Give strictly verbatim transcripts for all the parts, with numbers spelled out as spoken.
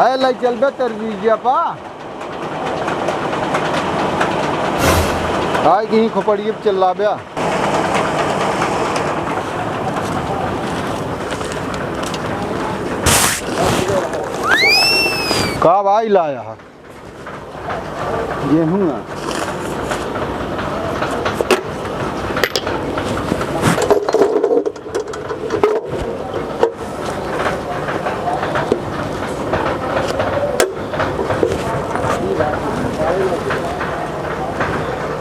ए, लइ चलबे तरबीजिया पा। आइ कहीं खोपड़िए पे चिल्लाब्या। का भाई लाया है? गेहूँ है।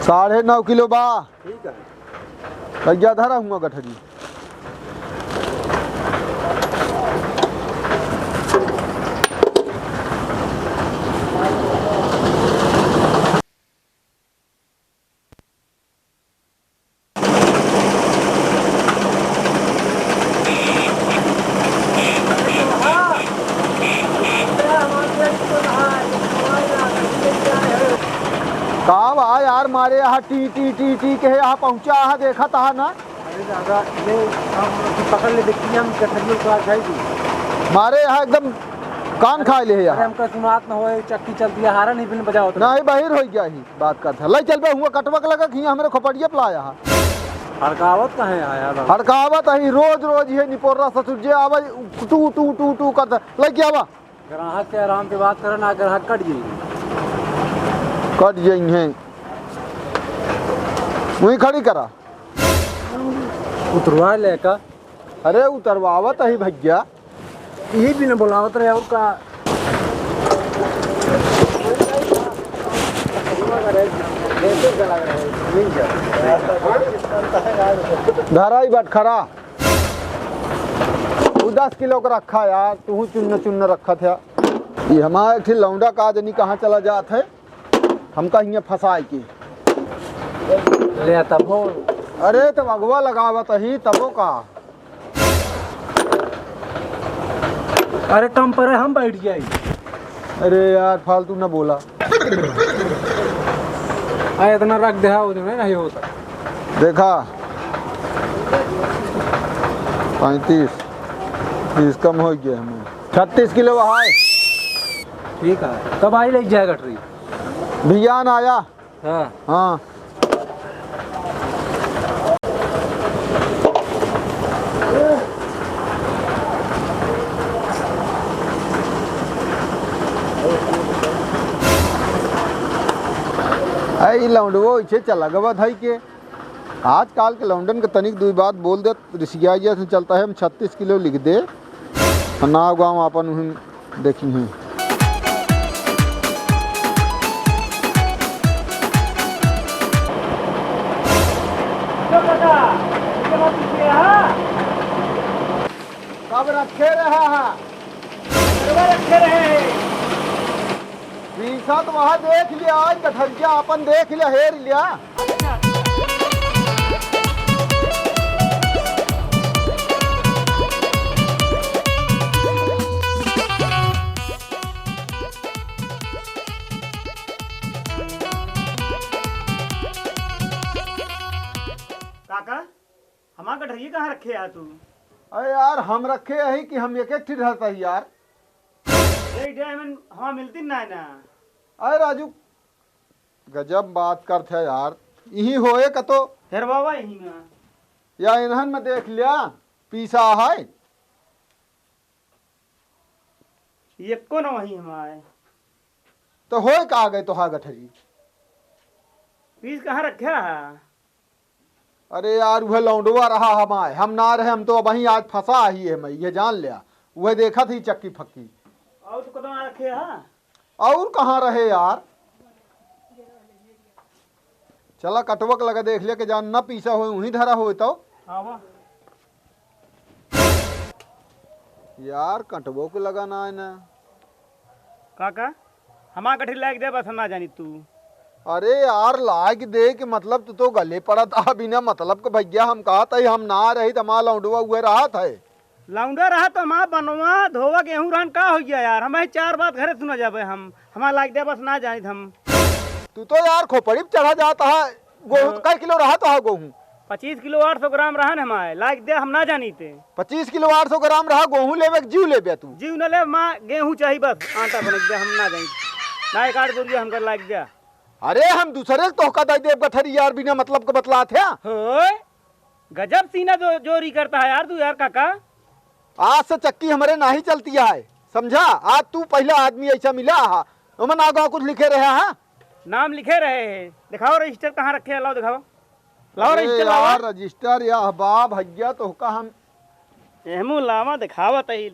साढ़े नौ किलो बा। ठीक है। भैया धरा हुआ गठरी। का बा यार, मारे यहाँ टी टी टी टी कहे यहाँ पहुँचा है, देखत है ना। अरे दादा, ये हम पकड़ ले, देखिए, हम गठरियों को आ जाएगी। मारे यहाँ एकदम कान खाए ले है अरे, यहाँ। हमका सुनात न होए, चक्की चलती है, हारा नहीं फिल्म बजाओ तो। नहीं, बहिर हो गया ही, बात करता है। ले चल बे, हुआ कटवा के लगा कि हमरे खोपड़िया पे लाया है। हड़कावत कहाँ है यार? हड़कावत ही रोज रोज ये निपोर्रा ससुर जे आवे, टू टू टू टू करता। ले क्या बा? ग्राहक से आराम से बात करो ना, ग्राहक कट जाई। कट जाई हैं। वहीं खड़ी करा। उतरवा ले का? अरे उतरवावत ही भैया। यही बिना बुलावत रहे और का? धरा ही बटखरा। उ दस किलो के रखा यार, तू चुन्न चुन्न रखत है। ये हमारा एक ठे लौंडा का जनी कहाँ चला जात है, हमका हियाँ फंसाए के। ले तब हो। अरे तब अगवा लगावत ही तबो का। अरे कम परे हम बैठ जाई। अरे यार फालतू न बोला। अरे इतना रख दे, हाँ, उतना नहीं होता। देखा, पैंतीस, तीस कम हो गया हमें। छत्तीस किलो है। ठीक है, कब आई ले जाए गठरी? भियान आया। हाँ। हाँ। अरे, ई लौंडवो इसे चला गवा धाई के। आजकल के लौंडन के तनिक दुई बात बोल दे, रिसिया जैसे चलता है, हम छत्तीस किलो लिख दे। नाव गाँव आपन उहिन देखी हैं। कब रखे रहा है? कब रखे रहे? पीसा तो वहाँ देख लिया, आज गठरिया अपन देख लिया, हेर लिया। काका, हमार गठरिया कहाँ रखे है तू? अरे यार, हम रखे यही कि हम एक एक ठे रहता ही यार। एक डे में हमार मिलती ना है ना। अरे राजू, गजब बात करत है यार, यही होए का तो। हेर बाबा यही में। या इन्हन में देख लिया, पीसा है। एको न वही हमारे। तो होए का गए तोहार गठरी? पीस कहाँ रखे रहा? अरे यार, उहे लौंडवा रहा हमारे, हम ना रहे, हम तो अबहीं आज फंसा ही है मैं, ये जान लिया। उहे देखत ही चक्की फक्की। और तो कदम रखे हा? और कहाँ रहे यार? चला कटवक लगा देख लिया कि जान ना पीसा होए, उहीं धरा होए तो। हाँ बा। यार, कटवो के लगा ना है ना। काका, हमार गठरी लाइक दे, बस हम ना जानी तू। अरे यार, लाइक दे के मतलब तू तो गले पड़ा था बिना मतलब के भैया, हम कहा था हम ना रही तो हमारा लौंडवा हुए रहा था। लौंडा रहा तो हमार बनवा धोवा गेहूं रहन का हो गया यार, हमारे चार बात घरे सुना जाबे हम, हमार लाइक दे, बस ना जानी हम। तू तो यार खोपड़ी पे चढ़ा जाता है, गोहूं हाँ। कै किलो रहा तो है गोहूं? पच्चीस किलो आठ सौ ग्राम रहन हमारे, लाइक दे, हम ना जानी ते। पच्चीस किलो आठ सौ ग्राम रहा, गोहूँ लेबे के जीव लेबे तू? जीव न ले, माँ गेहूँ चाही बस, आटा बने दे, हम ना जानी। ना एक आठ बोरिया हमका लाइक दे। अरे हम दूसरे के तोहका दे देब गठरी यार, बिना मतलब के बतलात है। होय, गजब सीना जो, जोरी करता है यार तू यार काका। आज से चक्की हमरे नाही चलती है, समझा? आज तू पहला आदमी ऐसा मिला हा, ओमन आगा कुछ लिखे रहे हा? नाम लिखे रहे हैं, दिखाओ रजिस्टर कहाँ रखे हैं, लाओ दिखाओ। लाओ अरे रजिस्टर लाओ। यार, रजिस्टर या बा भैया, तोहका हम एहमू लावा दिखावत है।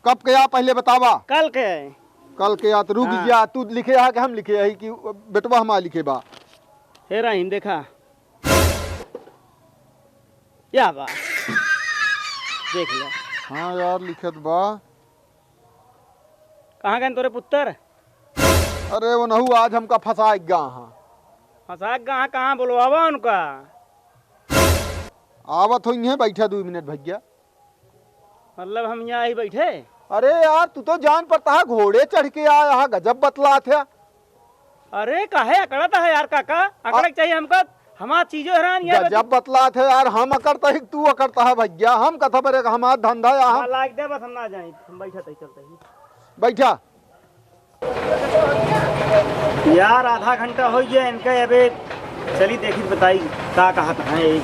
कब के आ, पहले बतावा। कल के है। कल के आ, तो रुक हाँ। जा, तू लिखे आ कि हम लिखे आई कि बेटवा हमार लिखे बा। हे रहीम, देखा। या बा। देख लो। हाँ यार, लिखत बा। कहाँ गए तोरे पुत्तर? अरे, वो नहू आज हमका फंसा गा हाँ। फंसा गा हाँ, कहाँ बोलवावा उनका? आवत होइहैं, बैठा दुइ मिनट भैया। मतलब हम यहाँ ही बैठे? अरे यार, तू तो जान पड़ता है, घोड़े चढ़ के आया है, गजब बतलात है। अरे काहे अकड़त है यार काका, अकड़क चाहिए हमका, हमार चीजों हैरान ये गजब बतलात है यार, हम अकड़ता है, तू अकड़ता है भैया, हम कथा बरे हमार धंधा यहाँ। लाइक दे बस, हम ना जाए, हम बैठा तही चलते ही। बैठा। यार, आधा घंटा हो गया इनका, अबे चली देखी बताई का कहत है।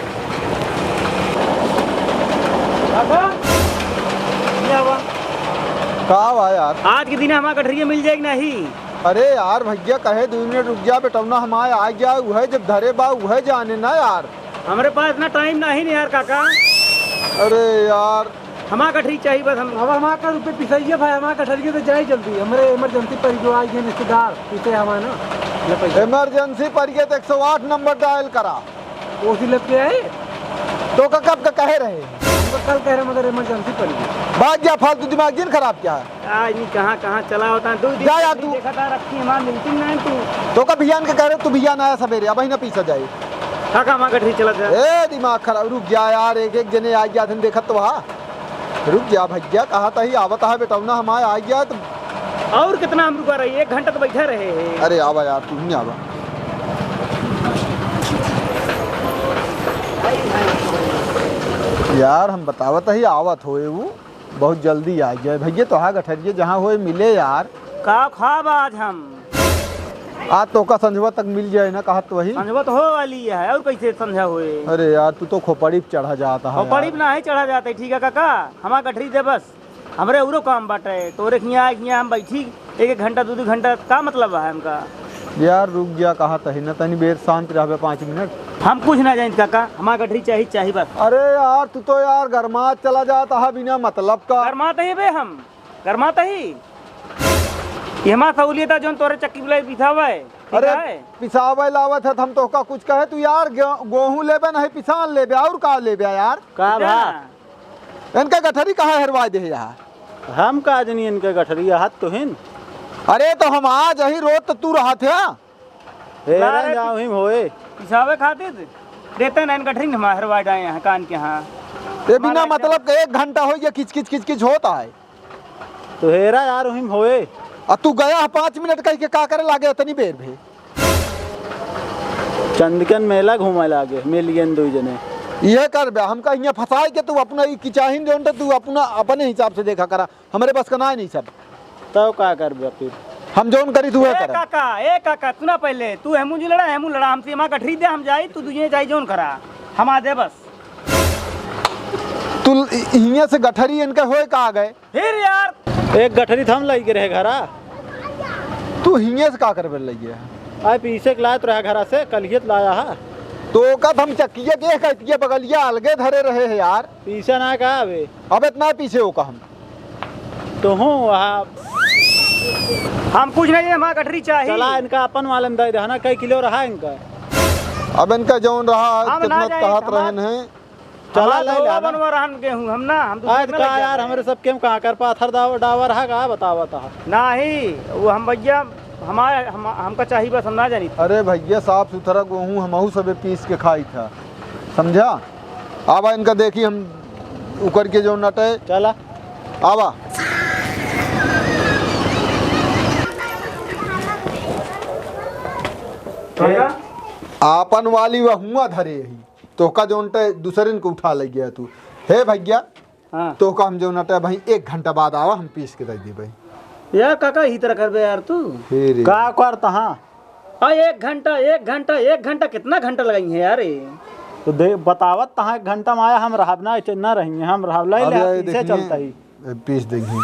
बाबा, क्या हुआ? का हुआ यार? आज के दिन हमार गठरिया मिल जाए कि नहीं? अरे यार भैया, कहे दुइ मिनट रुक जा, बेटौना हमार आ गया, उहे जब धरे बा उहे जाने ना यार। हमरे पास इतना टाइम नहीं, नहीं यार काका। अरे यार, हमार गठरी चाहिए बस हम। अब हमार का रुपये पिसैया भाई, हमार गठरिया तो जाए जल्दी, हमरे इमरजेंसी पड़ गयो, आज ये रिश्तेदार पीछे हमार ना, ले पैसा। इमरजेंसी पड़ गए तो एक सौ आठ नंबर डायल करा। ओसी लग के आए? तो का कब का कहे रहे? हम तो कल कह रहे मगर इमरजेंसी पड़ गई। भाग जा, फालतू दिमाग जिन खराब क्या है? आज नहीं कहाँ कहाँ चला होता है, दो दिन जा यार तक नहीं तू। देखा था, रखी हमार मिलती नहीं तू। तो का भियान के कह रहे, तू भियान आया सवेरे, अब ही ना पीछा जाए। का का हमार गठरी चलत है? ए दिमाग खराब, रुक जा यार, एक एक जने आ गया था, देखत तो वहाँ। रुक जा भैया, कहा तही आवत है बेटौना हमार आ गया तो। और कितना हम रुका रही, एक घंटा तो बैठा रहे हैं। अरे आवा यार, तू ही आवा। यार हम बतावत ही आवत होए, वो बहुत जल्दी आ गया भैया। तो हाँ गठरिया जहाँ होए मिले यार। का खाब आज हम? आज तोका संझवा तक मिल जाए ना, कहत तो वही। संझवा तो हो वाली है, और कैसे संझा होए? अरे यार, तू तो खोपड़ी पे चढ़ा जाता है खोपड़ी यार। पे ना ही चढ़ा जाता है, ठीक है काका, हमार गठरी दे बस, हमरे औरो काम बाटे। तोरे हियाँ आए, हियाँ हम बैठी एक एक घंटा, दो दो घंटा, का मतलब है हमका? यार रुक जा, कहत ही ना, तनी बेर शांत रहबे पाँच मिनट। हम कुछ ना जानित काका, हमार गठरी चाही, चाही बस। अरे यार, तू तो यार गरमात चला जाता है बिना मतलब का। गरमात ही बे हम। गरमात ही। ये हमार सहूलियत है, जौन तोरे चक्की बुलाई पिसावे, ठीक अरे, है? पिसावे लावत है, हम तोहका कुछ कहे, तू यार गे-, गोहूँ लेबे नहीं, पिसान लेबे, और का लेबे यार? का भा? इनका गठरी कहाँ हेरवा दे यहाँ? हम का जनी इनके गठरी, हाथ तो हिन। अरे, तो हम आ जही रोज तो तू रहत है। हेरन ला रे, जाओ हिम होए। पिसावे खातिर देते ना, इन गठरी में हमारे हेरवा डाए यहाँ कान के, हाँ। ये बिना हमारा मतलब के एक घंटा हो गया, किच किच किच किच होता है। तो हेरा यार, उहिम होए। आ तू गया है पाँच मिनट कह के का करे लागे इतनी बेर भे? चंदकन मेला घूमे लागे, मिल गए दुई जने। ये कर बे, हमका हियाँ फंसाए के तू अपना ई किचाहिन जोन तो तू अपना अपने हिसाब से देखा करा, हमरे बस का ना नहीं सब। तब का करबे फिर? हम जोन करी तू वह ए करा। काका, ए काका, सुना पहले, तू हेमू जी लड़ा, हेमू लड़ा, हमसे हमार गठरी दे, हम जाई, तू दुनिया जाई जोन करा, हम आ दे बस। तू हियाँ से गठरी इनके होए का आ गए? फिर यार। एक गठरी थम लाई के रहे घरा। तू हियाँ से का करबे लइए? आए पीसे के लाए तो रहा घरा से, कलिए तो लाया है। तो का थम चक्किया के कहतिया बगलिया अलगे धरे रहे है यार। पीसे ना का अबे? अब इतना पीछे हो का हम? तो हूँ वहाँ। हम कुछ नहीं है, हमार गठरी चाहिए। चला इनका अपन मालूम दे देना, कई किलो रहा इनका। अब इनका जौन रहा, हम ना कितना जाए, कहत हमार रहन है। चला हमार ले तो लेना। बनवा रहन गेहूँ, हम ना, हम दूसरे आज में का लग यार, जाते हमरे हैं। सब केम कहाँ कर पाथर दाव-, डावर है का बतावत है? नाही, वो हम भैया, हमारे, हम, हमका चाहिए बस, हम ना जानी। अरे भैया, साफ सुथरा गेहूँ हमहू सबे पीस के खाई था, समझा? आवा इनका देखी हम उकर के जो नटे। चला। आवा। काका, आपन वाली वह हुआ धरे ही, तोहका जौन टे दूसरे को उठा लइ गया तू। हे भइया, हाँ। तोहका हम जौन टे भाई एक घंटा बाद आवा, हम पीस के दइ देबे। यार काका, ही तरह करबे यार तू। हे रे। का करत हाँ? आ, एक घंटा, एक घंटा, एक घंटा, कितना घंटा लगाई है यार ये? तो दे, बतावत तहाँ एक घंटा में आया, हम रहब ना, ऐसे ना रही, हम रहब, ले अब ले, ये पीछे देखिए, चलता ही। पीस देंगे।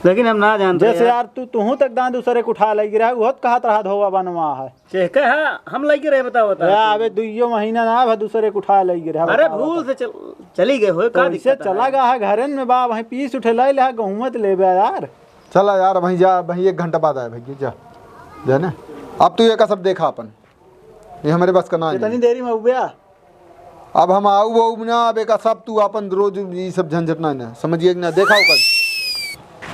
लेकिन हम ना जानते जैसे यार। यार, तू, तुहूँ तक दाँत दूसरे के उठा लइ गिरा, उहत कहत रहा धोवा बनवा है। चेहका है, हम लइ गिरे, बताओ, बताओ। या, अबे दुइयो महीना ना, अब दूसरे के उठा लइ गिरा, अरे बताओ, भूल बताओ। से चल, चली गए हो, का तो इसे दिक्कत है? चला गया है घरन में, बा, वहीं पीस उठे लइ ले, गहूँ मत लेबे यार। चला यार, वहीं जा, वहीं एक घंटा बाद आए भइया, जा, जा ना। अब तू ये का सब देखा अपन, ये हमरे बस का ना है। इतनी देरी में उबे आ। अब हम आऊ, आऊ ना, अब एका सब तू आपन रोज ई सब झंझट ना, ना, समझिए कि ना, देखाओ कर।